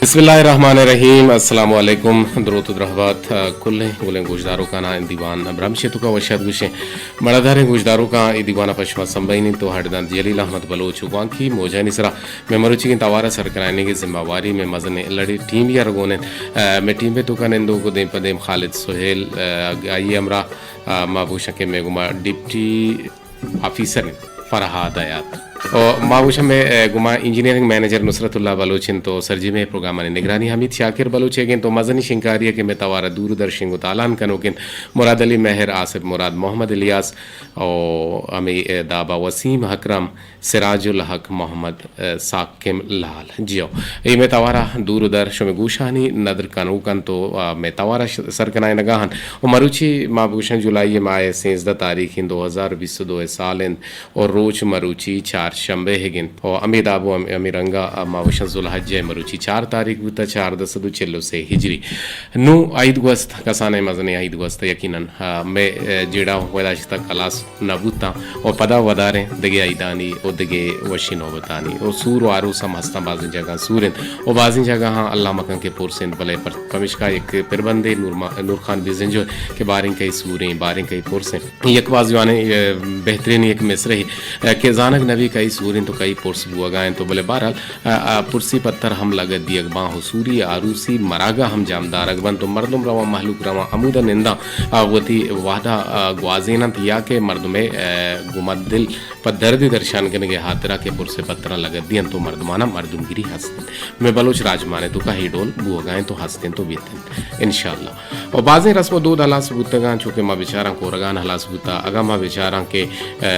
بسم اللہ الرحمن الرحیم۔ السلام علیکم۔ دروت و درہبات، آ، کلیں گلیں گوشداروکانا دیوان برمشے توکا وشات گوشیں۔ مڑاداریں گوشداروکاں اے دیوانا پہ شما سمبھائینیں تو ہڈ دنت جلیل احمد بلوچ و گوانکی موجانی سرا مئے مروچیگیں توارا سر کنائینگے ذمہ واری مئے مزنیں لڑی ٹیم یا رگونیں۔ آ، مئے ٹیم پہ توکا نندوک و دیم پہ دیم خالد سہیل، آ، آئی ہمراہ، آ، ما بوشاں کہ مئے گما ڈپٹی آفیسر انت فرہاد حیات۔ و ما گوشاں مئے، اے، گما انجینئرنگ منیجر نصرت اللہ بلوچ انت و سرجمیں پروگرامانی نگرانی حمید شاکر بلوچ ئیگ انت و مزنی شنکاری ء کہ مئے توارا دور و در شنگ و تالان کنوک انت مراد علی مہر، آصف مراد، محمد الیاس و ہمے، اے، دابا وسیم اکرم، سراج الحق محمد، اے، ساکم لال۔ جیو، اے مئے توارا دور و در شمئے گوشانی ندر کنوک انت و، آ، مئے توارا ش-، سر کنائینگا انت و مروچی ما بگوشاں جولائی ماہ سیزدہ تاریخ انت، دو ہزار بیست و دو سال انت۔ و روچ مروچی چارشنبہ ئیگ انت و ہمے داب و ہم-، ہمے رنگا ما وشاں ذوالحجہ مروچی چار تاریخ بوتا، چاردہ سد و چل و سے ہجری۔ نوں عید گوست، کسانیں مزنیں عید گوست، یقیناً، آ، مئے، آ، جیڑہ و داشتہ کلاس نہ بوتاں و پدا وداریں دگہ عیدانی و دگہ وشی نوبتانی و سور و آروس ہم ہستاں، بازیں جاگہاں سور انت و بازیں جاگہاں اللہ مکن کہ پرس انت، بلے پر-، پمیشکا یک پربندے نور ما-، نور خان بزنجو کہ باریں کئی سوریں، باریں کئی پرسیں۔ یک باز جوانیں، اے، بہترین یک مصرعے، اے، کہ زانگ نبی کئی سوریں تو کئی پرس بوگا انت تو بلے بہرحال، اے، اے، پرسی پتر ہم لگت دیگ باں و سوری آروسی مراگا ہم جام دارگ بنت و مردم رواں مہلوک رواں ہمودا ننداں، اے، وتی وہدا، اے، گوازیننت یا کہ مردمے، اے، گمت دل پہ دردے درشان کنگے ہاترا کہ پرس پتراں لگت دینت و مردمانا مردمگیری ہست انت۔ مئے بلوچ راجمانے توکا ہی ڈول بوگا انت و ہست انت و بیت انت۔ انشاءاللہ۔ و بازیں رسم و دود ہلاس بوتگاں، چونکہ ما بچاراں کورگان ہلاس بوتا، اگاں ما بچاراں کہ، اے،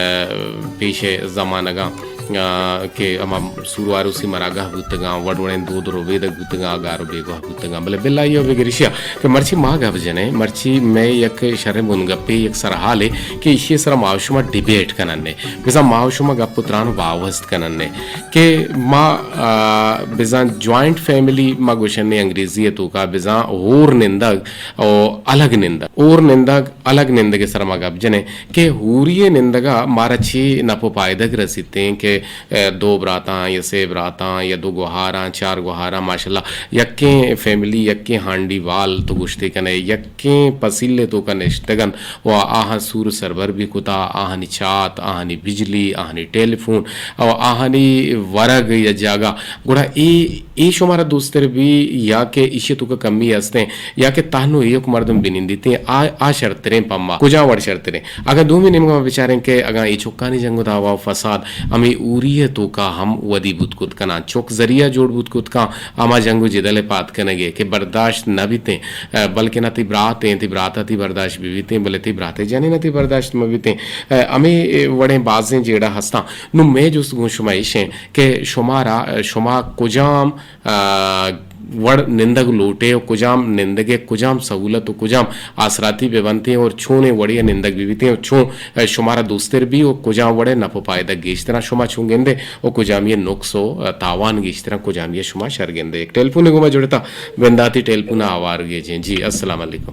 پیش زمانگاں، اے، کہ ہما سور و آروسی مراگاہ بوتگاں، وڑ وڑیں دود و ربیدگ بوتگاں، گار و بیگواہ بوتگاں، بلے بلائی و بگر اشیا کہ مرچی ما گپ جنیں، مرچی مئے یک شریں بنگپے، یک سرحالے کہ اشی سرا ما و شما ڈیبیٹ کننے، بزاں ما و شما گپ و تران باوست کننے کہ ما، آ، بزاں جوائنٹ فیملی ما گوشنے انگریزی توکا، بزاں ہور نندگ او الگ نندگ، اور نندگ، الگ نندگ ء سر ما گپ جنیں کہ ہوری ء نندگ ء مارا چی نپ و پائدگ رسیتیں کہ، اے، دو براتاں یا سے براتاں یا دو گوہاراں، چار گوہاراں، ماشاءاللہ، یکیں فیملی، یکیں ہانڈی وال تو گوشتے کنے، یکیں پسیلے توکا نشتگن و آہاں سور سربر بھی کتا، آہانی چات، آہانی بجلی، آہانی ٹیلی فون و آہانی ورگ یا جاگہ، گڑا اے اے شمارا دوستر بی یا کہ ایشی توکا کمی ہستیں یا کہ تہنو ایوک مردم بنندیتیں، آ، آ شرتریں پما کجا وڑ شرتریں؟ اگاں دومی نیمگا ما بچاریں کہ اگاں اے چکانی جنگ و دعوا و فساد ہمے اوری ء توکا ہم ودی بوت کت کناں، چک ذریعہ جوڑ بوت کت کاں ہما جنگ و جدل ء پاد کنگے کہ برداشت نہ بیتیں، ء، بلکنا تئی برات ایں، تئی براتا تئی برداشت بہ بیتیں، بلے تئی برات ء جنین ء تئی برداشت مہ بیتیں۔ ء، ہمے وڑیں بازیں جیڑہ ہستاں۔ نوں مئے جست گوں شما ایشیں کہ شمارا، شما کجام، آ، وڑ نندگ لوٹے و کجام نندگ ء کجام سہولت و کجام آسراتی بہ بنتیں اور چونیں وڑے ء نندگ بہ بیتیں و چون، آ، شمارا دوستر بی و کجام وڑے نپ و پائدگ گیشتراں شما چون گندے و کجامی ء نقص و، آ، تاوان گیشتراں کجامی ء شما شر گندے؟ یک ٹیلیفون گوما جڑتا، بنداتی ٹیلیفون آوار گیجیں۔ جی، السلام علیکم۔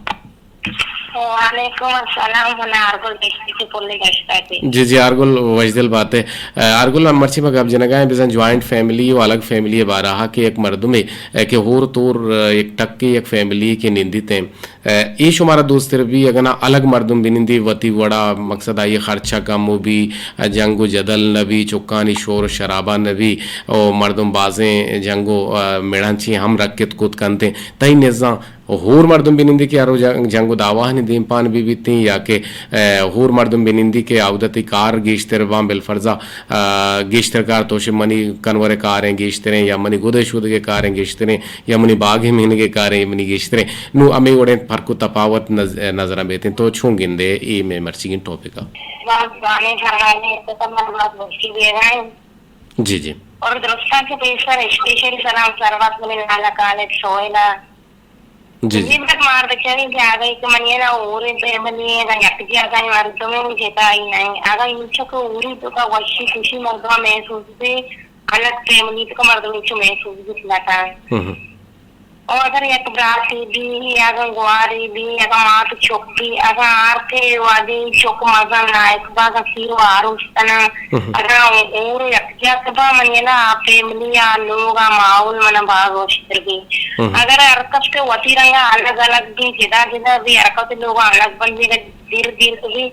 وعلیکم السلام، من آرگل گشتی کہ پلی گشتا کہ۔ جی، جی، آرگل وشدل بات ہے۔ اے، آرگل ہم مرچی ما گپ جنگا ہیں، بزن جوائنٹ فیملی و الگ فیملی بارہا کہ یک مردمے، اے، کہ ہور تور، اے، یک ٹکے یک فیملی کہ نندیت ہیں۔ اے، اے شمارا دوستر بی، اگنا الگ مردم بنندی وتی وڑا، مقصد آئی خرچہ کم و بی، اے، جنگ و جدل نبی، چکانی شور و شرابہ نبی، او مردم بازیں جنگ و، اے، میڑان چی ہم رکت کت کنتے۔ تئی نزاں ہور مردم بہ نندی کہ ہر رو جنگ، جنگ و دعواہانی دیمپان بہ بیتیں یا کہ، اے، ہور مردم بہ نندی کہ آودتی کار گیشتر باں، بالفرضا، آ، گیشتر کار تو شے منی کنور کاریں گیشتریں یا منی گدے شودگے کاریں گیشتریں یا منی باغے مہنگے کاریں منی گیشتریں۔ نو ہمے وڑیں فرق و تپاوت نز-، نظراں بیتیں۔ تو چون گندے اے مئے مرچیگیں ٹاپکا؟ باز جوانیں سوالے، تو من باز مشکل بیگا ہیں۔ جی، جی۔ اور درستاں کہ پیسر اسپیشلی سلام سروات منی لالا خالد سویلا۔ جی، جی۔ زیبرک مار بچاری کہ آگئی کہ منی نا اوری فیملی اگا یک جاگہ مردم جتائی نہیں۔ اگا انچو کہ اوری تو کا وشی خوشی مردم محسوس بی، الگ فیملی تو کا مردم انچو محسوس بی نہ تا۔ ہم، ہم۔ او اگر یک براتے بی، اگاں گوارے بی، اگاں مات چک بی، اگاں آرتے وادی چک مزن نائک با، اگاں سیر و آروس کناں، اگاں اور یک جاک با، منی نا آ فیملی، آ لوگ، آ ماحول منا باز وشتر بی۔ اگر ہر کس کے وتی رنگا الگ الگ بی، جدا جدا بی، ہر کس لوگ الگ بندی دیر دیر کبی،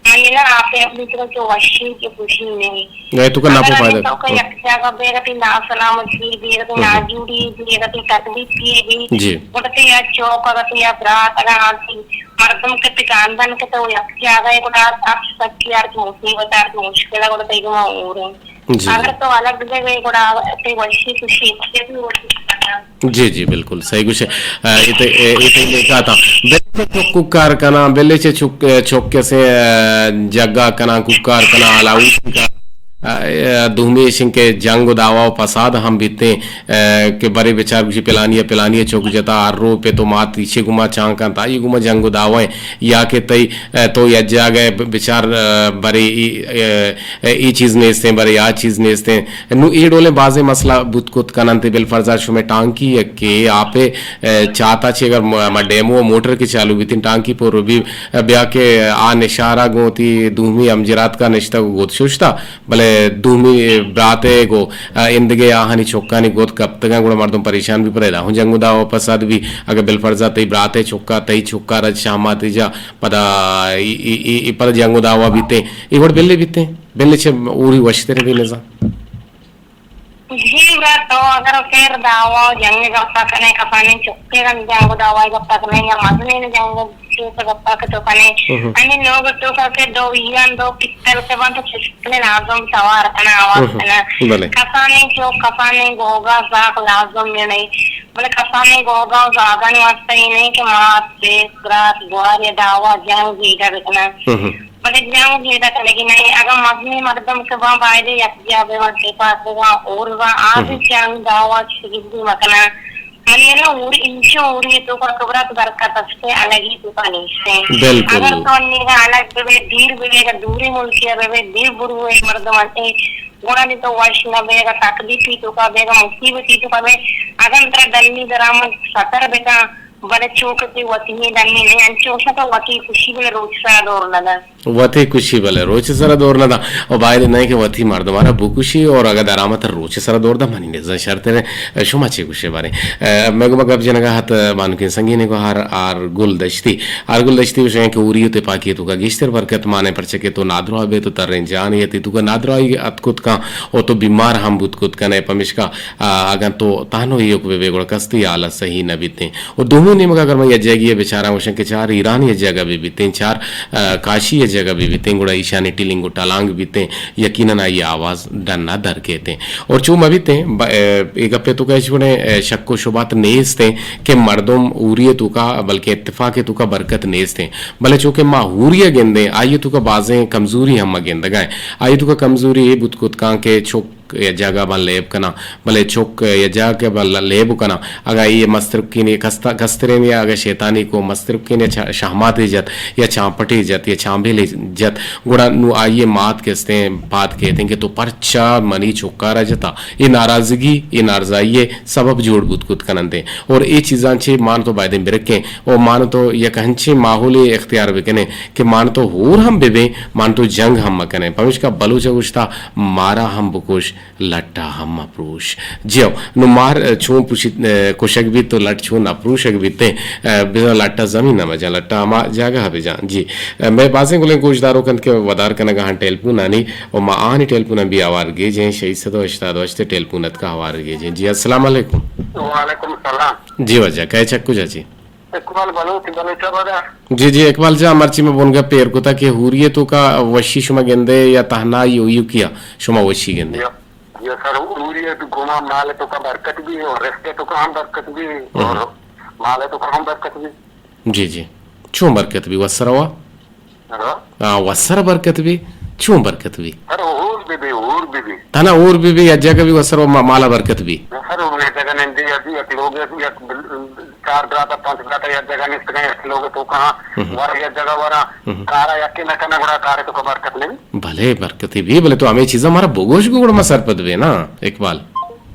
منی نا آ فیملی تو کہ وشی کہ خوشی نہیں۔ اے تو کا ناپو اگر فائدہ۔ تو کا یک جاگہ بیگا تی ناسلامتی بیگا تی ناجوڑی بیگا تی تکلیف کی بی۔ جی۔ گڑا تی یا چوک اگا تی یا برات اگا آتی مردم کے تی خاندان کے تو یک جاگہ ہے، گڑا آپ سچی یار کی مصیبت یار کی مشکل ہے، گڑا تی گما اور ہیں۔ جی، اگر جی۔ تو الگ جگہ گڑا تی وشی خوشی، یہ بھی وشی کرنا۔ جی، جی، بالکل صحیح گوشے۔ اے، اے تے، اے، اے تے لیکا تا۔ بلے چہ چک کوکار کناں، بلے چہ چک، چک کسے، اے، جگا کناں، کوکار کناں، علاوہ اشی کا، اے، دومی اشن کہ جنگ و دعوا و فساد ہم بیتیں، اے، کہ برے بچار گوشی پلانی ء پلانی ء چک جتا، ہر رو پت و مات ایشی گما چانکاں، تا ای گما جنگ و دعوا ایں، یا کہ تئی، اے، تو یک جاگہ ب-، بچار، اے، برے ای، اے، اے، ای چیز نیستیں، برے آ چیز نیستیں۔ نوں اے ڈولیں بازیں مسئلہ بوت کت کن انت۔ بالفرض شمئے ٹانکی یک کہ آپ ء، اے، چات ء چہ اگر م-، ما ڈیمو ء موٹر کہ چالو بیتیں، ٹانکی پر بی، بیا کہ آ نشارہ گوں تی دومی ہمجرات کا نشتگ و گد ششتا، بلے دومی برات ء گو، اے، اندگہ آہانی چکانی گد کپتگاں، گڑا مردم پریشان بی، پر ادا ہوں جنگ و دعوا پساد بی۔ اگر بالفرض تئی برات ء چکا، تئی چکا رج شاماتی جا، پدا ای، ای، ای، ای پدا جنگ و دعوا بیتیں، ای وڑ بلے بیتیں۔ بلے چہ اوری وشتر بی نظام۔ جی برا، تو اگر خیر دعوا و جنگ گپا کنے، کسانیں چکے گن جنگ و دعوا گپا کنے، یا مزنیں جنگ چوک گپا کہ تو کنے، ہمیں لوگ تو کر کے دو ایان دو پکتل کے بند چشکنے لازم سوار کنا، آواز کنا۔ بلے۔ کسانیں چوک، کسانیں گوگا ساک لازم نہیں۔ بلے کسانیں گوگا و زاگانی واسطہ یہ نہیں کہ مات، بیس، برات، گوار یا دعوا جنگ جیڑہ بکنا۔ بلے جنگ جیڑہ کنگی نہیں۔ اگاں مزنیں مردم کہ باں بایدے یک جاہ بہ وان، تپاک بہ وان، اور بہ وان، آ بی جنگ دعوا چیزی مکنا۔ منی نا اور انچو اوری تو کا کبرات برکت استے، الگی تو کا نیستے۔ بالکل۔ اگر تو انیگا الگ بہ بے، دیر بہ بے، اگر دوری ملکی بہ بے، دیر بروے مردم انتے، گڑا نی تو وش نہ بے، اگر تکلیفی تو کا بے، اگر مصیبتی تو کا بے، اگر ترا دنی درآمد ستر بکا، بلے چو کہ تئی وتی دنی نہیں، انچو شہ تو وتی خوشی بلے روچ سرا دور نہ دنت۔ وتی خوشی بلے روچ سرا دور نہ دنت۔ و باید نہیں کہ وتی مردمارا بکشی اور اگر درآمد روچ سرا دور دنت، منی نزا شرتر۔ شما چے گوشے بارے؟ اے، مئے گوما گپ جنگا ہت بانکیں سنگینے گوہار آر گل دشتی۔ آر گل دشتی گوشے کہ اوری و تپاکی تو کا گیشتر برکت مانے، پرچہ کہ تو نادراہ بے تو تریں جان یتی تو کا نادراہی ات کت کن و تو بیمار ہم بوت کت کنے، پمشکا آ، اگاں تو تہنو ایوک بہ بے گڑا کس تئی حال ء سہی نہ بیتیں۔ و دومی نیمگ ء اگر من یک جاگہے ء بچاراں گوشاں کہ چار ایران یک جاگہ بہ بیتیں، چار، آ، کاشی یک جاگہ بہ بیتیں، گڑا ایشانی ٹلنگ و ٹلانگ بیتیں، یقیناً آئی آواز ڈن ء در کیتیں۔ اور چو مہ بیتیں، ب-، اے، اے گپ ء توکا ہچ وڑیں، اے، شک و شبہت نیستیں کہ مردم ہوری ء توکا بلکہ اتفاق ء توکا برکت نیستیں۔ بلے چونکہ ما ہوری ء گندیں، آئی ء توکا بازیں کمزوری ہم ما گندگا ایں۔ آئی ء توکا کمزوری اے بوت کت کاں کہ چک یک جاگہ بان لیب کناں، بلے چک یک جاگہ بان لیب کناں، اگاں اے مسترکین کسترین یا اگاں شیطانی کو مسترکین یا شہماتے جت یا چانپٹے جت یا چانبیلے جت، گڑا نو آئی مات کستیں پاد کیتیں کہ تو پرچا منی چکارا جتا۔ اے ناراضگی، اے نارضائی سبب جوڑ بوت کت کنندیں۔ اور اے چیزاں چے مان تو بایدیں برکیں اور مان تو یک ہنچیں ماحولے اختیار بکنیں کہ مان تو ہور ہم ببیں، مان تو جنگ ہم مکنیں۔ پمیشکا بلوچ گوشتا، مارا ہم بکش، لٹا ہم مپروش۔ جیو، نو مار، اے، چون پوشیت، اے، کشگ بیت تو لٹ چون نپروشگ بیت، اے، بزاں لٹا زمین نہ بجاں، لٹا ہما جاگہ بجاں۔ جی، اے، مئے بازیں گلیں گوشداروک انت کہ ودار کنگا ہن ٹیلپون آنی، و ما آنی ٹیلپون ہم بی آوار گیجیں، شش سد و ہشتاد و ہشت ٹیلپون اتکا آوار گیجیں۔ جی، السلام علیکم۔ وعلیکم السلام۔ جی واجہ، کئے چک کجا چی؟ اقبال بلوچ، بلوچ آباد ء۔ جی، جی، اقبال جان، مرچی ما بنگپ ایر کتا کہ ہوری ء توکا وشی شما گندے یا تہنائی و ایوکیا شما وشی گندے؟ یا، یا سر، ہوری ء تو گما مال ء توکا برکت بی اور رزق ء توکا ہم برکت بی اور مال ء توکا ہم برکت بی۔ جی، جی۔ چون برکت بی؟ وسروا؟ ہلو؟ آ، وسر برکت بی؟ چون برکت بی؟ سر، ہور بہ بی، ہور بہ بی۔ تنا ہور بہ بی، یک جگہ بی وسر و ما-، مالا برکت بی۔ سر، ہور یک جگہ نندی، یک، یک لوگ، یک بل-، چار براتا، پانچ براتا یک جگہ نشتگاں، یک لوگ توکا، ور یک جگہ ورا، کارا یکے نہ کنا، گڑا کارے توکا برکت نہیں۔ بلے برکتے بی، بلے تو ہمے چیزا مارا بگوش گو، گڑا ما سرپد بے نا، اقبال۔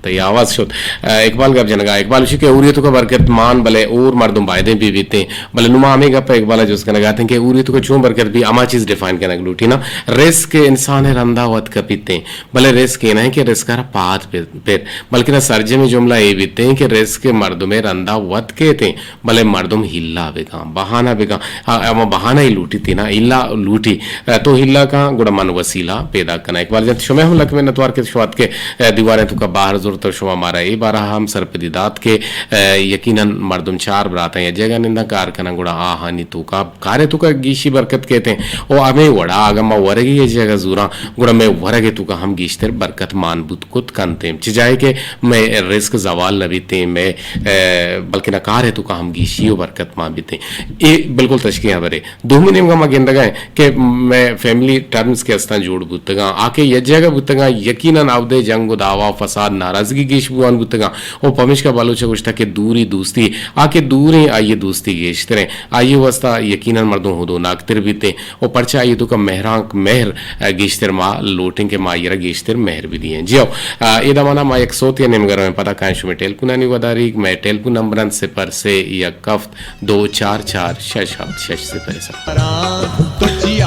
تئی آواز شت۔ ء، اقبال گپ جنگا، اقبال اشی کہ ہوری توکا برکت مان، بلے ہور مردم بایدیں بی بیتیں۔ بلے نوں ما ہمے گپ ء اقبال ء جست کنگا اتیں کہ ہوری توکا چون برکت بی، ہما چیز ڈیفائن کنگ لوٹی نا۔ رزق انسان ء رندا وت کپیتیں، بلے رزق اے نہ کہ رزق ء را پاد پر، پر، بلکنا سرجمیں جملہ اے بیتیں کہ رزق مردم ء رندا وت کیتیں، بلے مردم ہیلا بکاں، بہانہ بکاں۔ آ، ہما بہانہ ہی لوٹی تینا، ہیلا لوٹی۔ ء، تو ہیلا کاں، گڑا من وسیلہ پیدا کناں۔ اقبال جان، شمئے ہم لک منتوار کہ شوات کے، ء، دیواریں توکا بہر زرت و شما مارا اے بارہ ہم سرپدی دات کہ، ء، یقیناً مردم چار براتاں یا جگہ ننداں کار کناں، گڑا آہانی توکا کارے توکا گیشی برکت کیتیں۔ او ہمے وڑا اگاں ما ورگی اے جگہ زوراں، گڑا مئے ورگ ء توکا ہم گیشتر برکت مان بوت کت کنتیں۔ چہ جاہے کہ مئے رزق زوال نہ بیتیں، مئے، ء، بلکنا کار ء توکا ہم گیشی و برکت مان بیتیں۔ اے بالکل تشکیں ہبرے۔ دومی نیمگا ما گندگا ایں کہ مئے فیملی ٹرمز کہ استاں جوڑ بوتگاں، آ کہ یک جاگہ بوتگاں، یقیناً اودے جنگ و دعوا و فساد ناراضگی گیش بوان بوتگاں۔ و پمیشکا بلوچ ء گوشتگ کہ دوری دوستی، آ کہ دوریں آئی ء دوستی گیشتریں، آئی ء واسطہ یقیناً مردم ہدوناکتر بیتیں۔ و پرچا آئی ء توکا مہرانک مہر، ء، گیشتر ما لوٹیں کہ ما آئی ء را گیشتر مہر بدییں۔ جی ہو، ء، اے دمانا ما یک سوتے ء نیمگا رویں، پدا کائیں شمئے ٹیلیفونانی وداریگ، مئے ٹیلیفون نمبر انت صفر سے یک ہفت دو چار چار شش ہفت شش صفر۔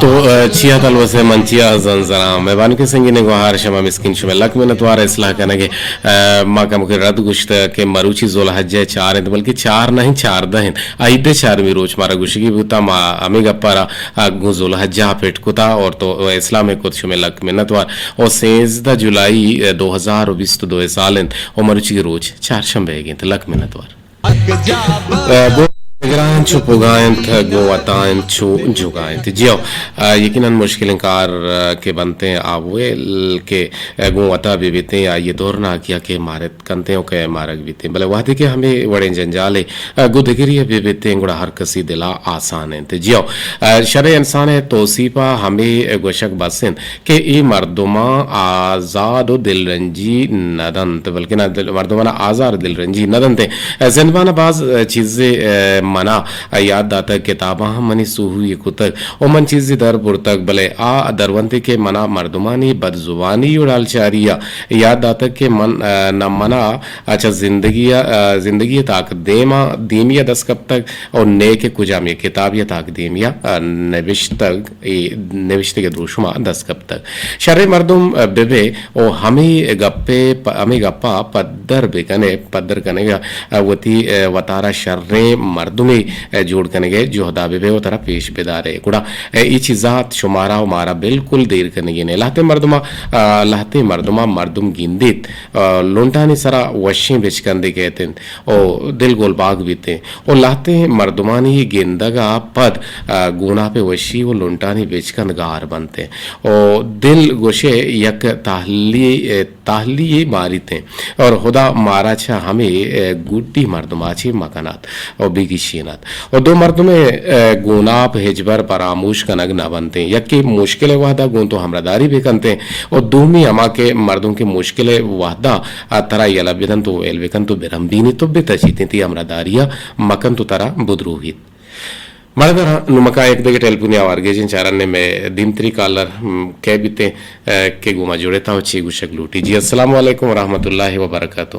تو، ء، چیا تلوسے من چیا زنزراں۔ مہربانی کہ سنگین گوہار شما مسکین شمئے لک منتوار اصلاح کنگے۔ ء، ما کمکے رد گوشت کہ مروچی ذوالحجہ چار انت، بلکہ چار نہ انت، چاردہ انت۔ عید چارمی روچ مارا گوشگی بوتا، ما ہمے گپا را، ء، گوں ذوالحجہ پٹ کتا اور تو اسلام کت شمئے لک منتوار۔ اور سیزدہ جولائی، ء، دو ہزار و بیست و دو سال انت اور مروچی روچ چارشنبہ انت۔ لک منتوار۔ ء، گوں نگراں چو پوگا انت، گوں وتا انت چو جوگا انت۔ جی ہو، ء، یقیناً مشکلیں کار، ء، کہ بنتیں آ ویل کہ، ء، گوں وتا بہ بیتیں، آئی ء دورناکیا کہ مارت کنتیں و کہ مارگ بیتیں۔ بلے وہدے کہ ہمے وڑیں جنجالے، ء، گوں دگری ء بہ بیتیں، گڑا ہر کسی دلا آسان انت۔ جی ہو، ء، شریں انسان ء توسیپ ء ہمے گوشگ بس انت کہ اے مردماں آزاد و دلرنجی نہ دنت، بلکنا دل، مردمانا آزار و دلرنجی نہ دنت۔ زندمان ء باز چیزے، ء، منا یاد داتگ، کتاباں ہم منی سوہوی کتگ و من چیزے در برتگ، بلے آ درونتے کہ منا مردمانی بدزبانی و ڈالچاری ء یاد داتگ کہ من، ء، نہ منا چہ زندگی ء، ء، زندگی ء تاک دیما، دیمی ء دست کپتگ و نئے کہ کجام یک کتابے ء تاک دیمی ء، ء، نبشتگ۔ اے نبشتگیں دروشم ء دست کپتگ۔ شریں مردم بہ بئے و ہمے گپ ء پ-، ہمے گپ ء پدر بہ کن ئے، پدر کنگ ء وتی، ء، وتارا شریں مردمے، ء، جوڑ کنگ ء جہد ء بہ بئے و ترا پیش بدار ئے۔ گڑا، ء، اے چیزات شمارا و مارا بالکل دیر کنگی نہ۔ لہتیں مردم ء، ء، لہتیں مردم ء مردم گندیت، ء، لنٹانی سرا وشیں بچکندے کئیت انت۔ و دل گلباگ بیت انت و لہتیں مردمانی گندگ ء پد، ء، گوناپ ء وشی و لنٹانی بچکند گار بنت انت و دل گوش ئے یک تہلی، تہلی یے ماریت انت اور ہدا مارا چہ ہمے، ء، گڈی مردما چہ مکنات و بگیشینات۔ و دو مردم ء، ء، گوناپ ہچبر پراموش کنگ نہ بنت انت۔ یکے مشکل ء وہدا گوں تو ہمراہداری بہ کنت انت و دومی ہما کہ مردم کہ مشکل ء وہدا ء ترا یلہ بدنت و ویل بکنت و برمبینیت و بتچیت انت، تئی ہمراہداری ء مکنت و ترا بدروہیت۔ مڑدراں نوں ما کاں یک دگہ ٹیلیفونی آوار گیجیں، چاران نے مئے دیمتری کالر، م، کئے بیتیں، ء، کہ گوں ما جڑتا و چی گوشگ لوٹی۔ جی، السلام علیکم و رحمت اللہ و برکاتہ۔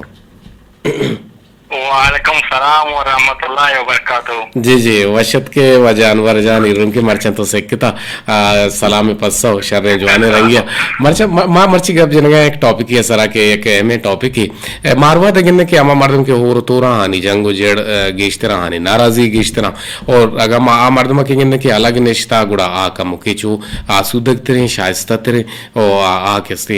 وعلیکم السلام و رحمت اللہ و برکاتہ۔ جی، جی، وش اتکے واجہ انور جان، ایرون کہ مرچاں تو سکتا، آ، سلام پسو، شریں جوانیں رنگیا۔ مرچاں، ما، ما مرچی گپ جنگا یک ٹاپکی ء سرا کہ یک اہمیں ٹاپکی۔ اے، ماروا دگن کہ ہما مردم کہ ہور و تورا آنی جنگ و جیڑ، اے، گیشترا آنی ناراضی گیشترا۔ اور اگاں ما آ مردم کہ گندیں کہ الگ نشتا گڑا آ کمکے چو آسودگ تریں، شائستہ تریں۔ او آ، آ کسے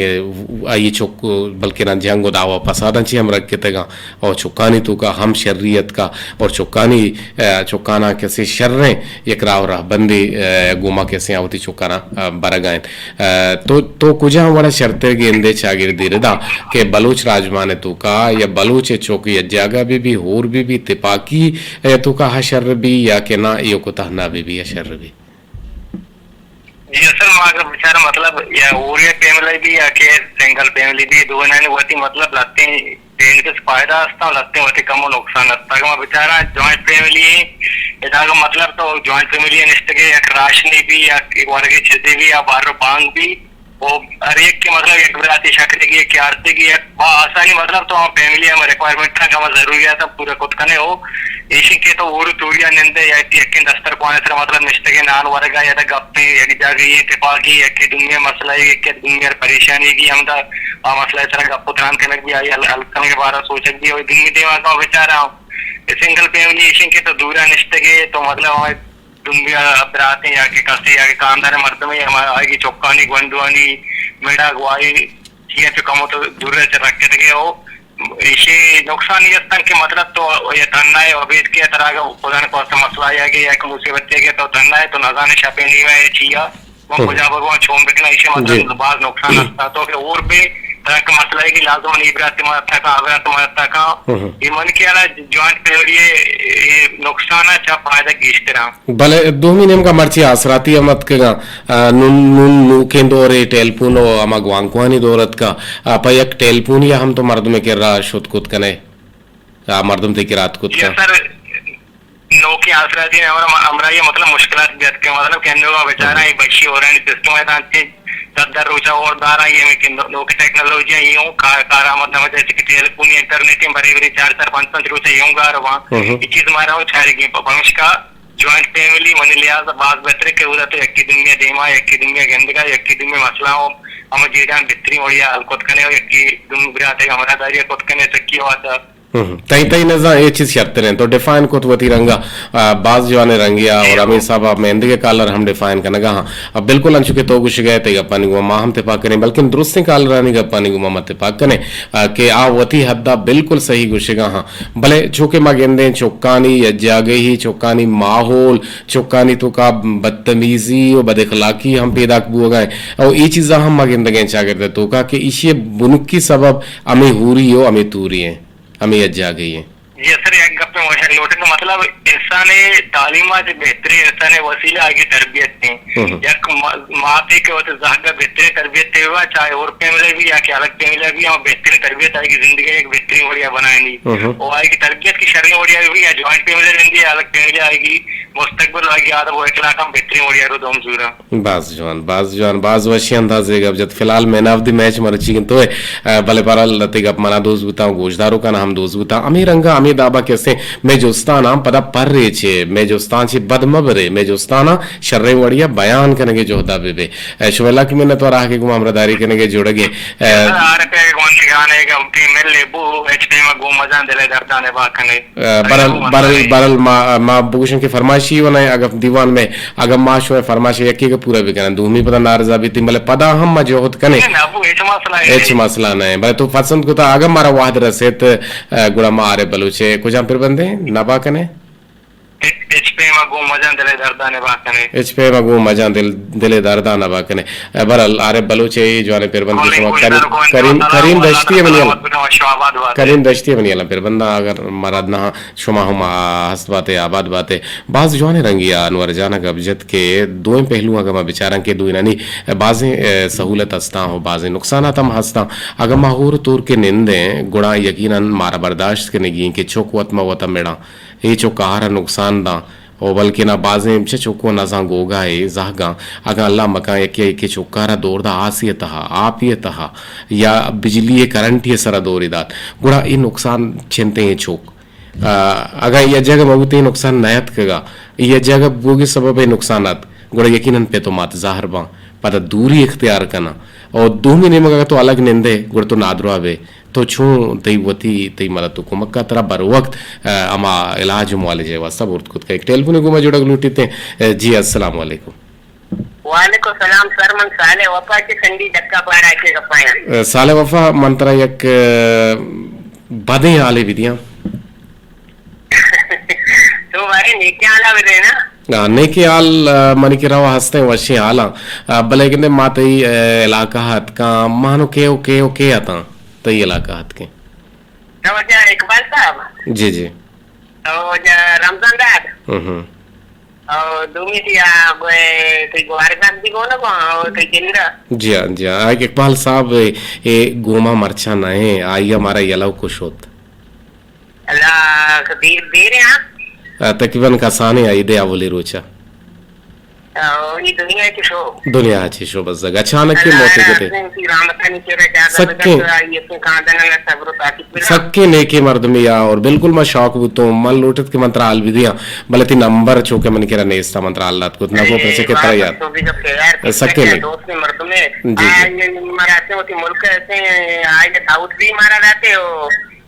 آئی چک بلکنا جنگ و دعوا پساداں چی ہم رکتگاں۔ او چکانی توکا ہم شری اتکا اور چکانی، ء، چکانا کسے شریں یک راہ و رہبندے، ء، گوما کسے آ وتی چکانا، ء، برگا انت۔ ء، تو، تو کجام وڑا شرتر گندے چاگردی ردا کہ بلوچ راجمان توکا یا بلوچ چک یا جاگہ بہ بی، ہور بہ بی، تپاکی ء توکا ہا شر بی یا کہ نا ایوک و تہنا بہ بی ہا شر بی؟ جی، اصل ما اگر بچارا مطلب یا اوریہ فیملی بی یا کہ سنگل فیملی بی، دوئینانی وتی مطلب لہتیں بینیفٹس فائدہ ہستاں، لہتیں وتی کم و نقصان ہستاں۔ اگر ما بچارا جوائنٹ فیملی ہیں، ادا اگر مطلب تو جوائنٹ فیملی نشتگے یک راشنی بی یا ورگے چیزے بی یا بار بانگ بی، او ہر یک کہ مطلب یک براتے شکلگی، یک آرتگی، یک با آسانی مطلب تو ہم فیملی ہم ریکوائرمنٹ ہم ضروریات ہم پورا کت کنے ہو۔ ایشی کہ تو اور توریا نندے یا کہ یکین دستر کوانے سر مطلب نشتگے نان ورگا یا دا گپے یک جاگہ یہ تفاقی یک دومی مسئلہ ہے، یک دومی پریشانی کی ہم دا آ مسئلہ سر گپ تران کنک بھی آئی حل، حل کنگ بارا سوچک بھی ہوئی دن دیما کا بیچارہ ہوں۔ سنگل فیملی ایشی کہ تو دورا نشتگے تو مطلب ہمیں دنیا براتیں یا کہ کسے یا کہ کاندار مردمے ہم آئی چکانی گونڈوانی میڑا گوائی چیئے تو کمو تو دور سے رکھتگے ہو۔ ایشی نقصان یہ استن کہ مطلب تو یہ تنہا ہے، ابید کے ترا اگر خدا نے خواستہ مسئلہ آیا کہ یا کہ مصیبت کے تو تنہا ہے تو نزانے شپے نہیں ہے چیا۔ من کجا بگوان چون بکناں، ایشی مطلب باز نقصان است تو کہ اور بے ترا کہ مسئلہ ہے کہ لازم نہیں برات ما تک آ برات ما تک۔ یہ من کہ انا جوائنٹ فیملی ہے، یہ نقصان ہے چا فائدہ گیشتر ہیں۔ بلے دومی نیمگا مرچی آسراتی ہم اتکگاں، آ، نون، نون نوکیں دورے ٹیلیفون و ہما گوانکوانی دور اتکا، آ، پہ یک ٹیلیفونی ہم تو مردم کرا شت کت کنے، آ، مردم تئی کرا اتک کت جی کن۔ سر، نوکیں آسراتی نے ہمارا، ہمارا یہ مطلب مشکلات بھی اتکے، مطلب کہ انو بیچارہ یہ بشی ہو رہے ہیں سسٹم ہے تانچے صدر روچا اور دارا یہ میں کہ نو-، نوکیں ٹیکنالوجی ہیں، یوں کا-، کارآمد نہ جیسے کہ ٹیلیفون یا انٹرنیٹ ہیں، بڑے بڑے چار چار پانچ پانچ روچا یوں گار وہاں، یہ چیز ہمارا وہ چاہ رہی ہے، پمشکا جوائنٹ فیملی منی لحاظ ء باز بہتر کہ اودا تو یکے دومی ء دیما، یکے دومی ء گندگا، یکے دومی ء مسئلہ ء ہم جیڑان بہترین وڑیا حل کت کنے و یکے دومی برات ء ہمراہداری ء کت کنے سکی واسا۔ ہم، تئی، تئی نزاں اے چیز شرتر انت۔ تو ڈیفائن کت وتی رنگا، آ، باز جوانیں رنگے آ، اور ہمے حساب ء مئے اندگہ کالر ہم ڈیفائن کنگا ہاں۔ آ، بالکل انچو کہ تو گوشگئے تئی گپانی گوما ما ہم تپاک کنیں، بلکن درستیں کالرانی گپانی گوما ما تپاک کنیں، آ، کہ آ وتی حد ء بالکل صحیح گوشگا ہاں۔ بلے چو کہ ما گندیں چکانی یکجاگہی، چکانی ماحول، چکانی توکا بدتمیزی و بد اخلاقی ہم پیداک بوگا ایں۔ او اے چیزاں ہم ما گندگیں چاگرد توکا کہ ایشی بنکی سبب ہمے ہوری و ہمے توری ایں، ہمے یکجاگہی ایں۔ جی سر، یک گپے من گوشگ لوٹیں کہ مطلب انسان ء تعلیم ء چہ بہترین انسان ء وسیلہ آئی تربیت ایں۔ یک ما-، ماتے کہ وت زہگ ء بہترین تربیت دیوا، چاہے اور فیملی بھی یا کہ الگ فیملی بھی، ہم بہترین تربیت آئی زندگی ء یک بہترین وڑیا بنائینی۔ اور آئی تربیت کی شریں وڑیا بھی یا جوائنٹ فیملی رہندی ہے، الگ فیملی آئی مستقبل آئی آدم و اخلاق ہم بہترین وڑیا رو دوم زورا۔ باز جوان، باز جوان، باز وشی اندازے گپ جت۔ فی الحال مین آف دی میچ مرچی گنتو ہے، آ، بلے بہرحال تئی گپ منا دوست بوتاں، گوشداروکاں ہم دوست بوتاں۔ ہمے رنگا ہمے دابا کسیں مئے جستان ہم پدا پر ریچے، مئے جستان چہ بد مہ برے، مئے جستانا شریں وڑیا بیان کنگے جہدا بہ بے۔ آ، شمئے لک منت وار آہگے گوما ہمراہداری کنگے جوڑگے۔ آ، آر پہ گوندگانے گم ٹیم مل بو، ایچ پی ما گو مزان دلے دردانے با کنے۔ آ، برل، برل، برل ما، ما بگوشن کہ فرمائشی و نہ، اگر دیوان میں، اگر ما شوئے فرمائش یکی کہ پورا بکنن، دومی پدا نارضا بیتیں، بلے پدا ہم ما جہد کنے۔ نہ، نہ، وہ ہچ مسئلہ ہچ نہیں۔ مسئلہ نہیں۔ بلے تو پسند کو تا، اگر مارا وحد رسیت، آ، گڑا ما آرے بلوچے، کجام پر بندے، نبا کنے؟ ہچ، ہچ پیما گوں مجاں دلے درداں نبا کنے۔ ہچ پیما گوں مجاں دل، دلے درداں نبا کنے۔ اے، بہرحال، عارف بلوچ ء اے جوانیں پربند کہ شما کریم، کریم، کریم دشتی ء منی الم، کریم دشتی ء منی الم پربنداں اگر مراد نہ، شما ہم، آ، ہست باتے، آباد باتے۔ باز جوانیں رنگی ء انور جان ء گپ جت کہ دوئیں پہلو اگاں ما بچاراں کہ دوئینانی بازیں، اے، سہولت ہستاں و بازیں نقصانات ہم ہستاں۔ اگاں ما ہور تور کہ نندیں گڑا یقیناً مارا برداشت کنگی ایں کہ چک وت ما وت ء مڑاں۔ اے چک آہر ء نقصان داں و بلکنا بازیں چہ چکو نزاں گوگا اے زہگاں اگاں اللہ مکان یکے یکے چکارا دور دا آسی ء تہا، آپی ء تہا یا بجلی ء کرنٹی ء سرا دوری دات، گڑا اے نقصان چنتیں اے چک۔ آ، اگاں اے جگہ مبوتیں نقصان نیاتکگا، اے جگہ بوگے سبب اے نقصان ات، گڑا یقیناً پت و مات زہر باں، پدا دوری اختیار کناں۔ و دومی نیمگ اگاں تو الگ نندے، گڑا تو نادراہ بے۔ تو چون تئی وتی، تئی مدد و کمک ء ترا بر وقت، آ، ہما علاج و معالجہ ء واستہ برت کت کئے۔ یک ٹیلیفونے گوں ما جوڑگ لوٹیت ایں۔ آ، جی، السلام علیکم۔ وعلیکم السلام سر، من صالح وفا چہ سنڈی ڈکا پارا چہ گپایاں۔ آ، صالح وفا، من ترا یک، آ، بدیں حالے بدیاں۔ تو بارے نیکیں حالا بدے نا۔ آ، نیکیں حال، آ، منی کرا ہستیں وشیں حالاں۔ آ، بلے گندے ما تئی، آ، علاقہ ء اتکاں، مانو کے و کے و کے اتاں؟ تئی علاقہ ء اتکیں۔ تو واجہ اقبال صاحب؟ جی، جی۔ تو واجہ رمضان داد؟ ہم، ہم۔ او دومی تئی آ گوئے تئی گوارگان دی گونا گو، او تئی جندا؟ جی ہاں، جی ہاں۔ آ اقبال صاحب، اے، اے گوما مرچاں نہ ایں، آئی ء مارا یلو کو شت۔ اللہ دیر، دیر ہاں؟ آ، تقریباً کسانیں عید ء اولی روچا۔ او، اے دنیا ءَ چہ شو۔ دنیا ءَ چہ شو بزگ۔ اچانک ءَ اللہ موت ءَ را کتے۔ حسین کی رحمتانی چیرا جاگہ بدنت، سکیں۔ آئی ءَ کاندان ءَ را صبر و تاکید بدنت۔ سکیں نیکیں مردمے آ، اور بالکل ما شوق بوتوں، من لوٹت کہ من ترا حال بدیاں، بلے تئی نمبر چونکہ منی کرا نیست، من ترا حال دات کت نہ گوں، اے پرچہ کہ ترا بات یات۔ تو بھی جب تیار کت سکیں کہ نیک۔ دوست مردمے، جی، جی۔ آئی ءَ مارا چہ وتی ملک ءَ، آئی ءَ دعوت بھی مارا داتے او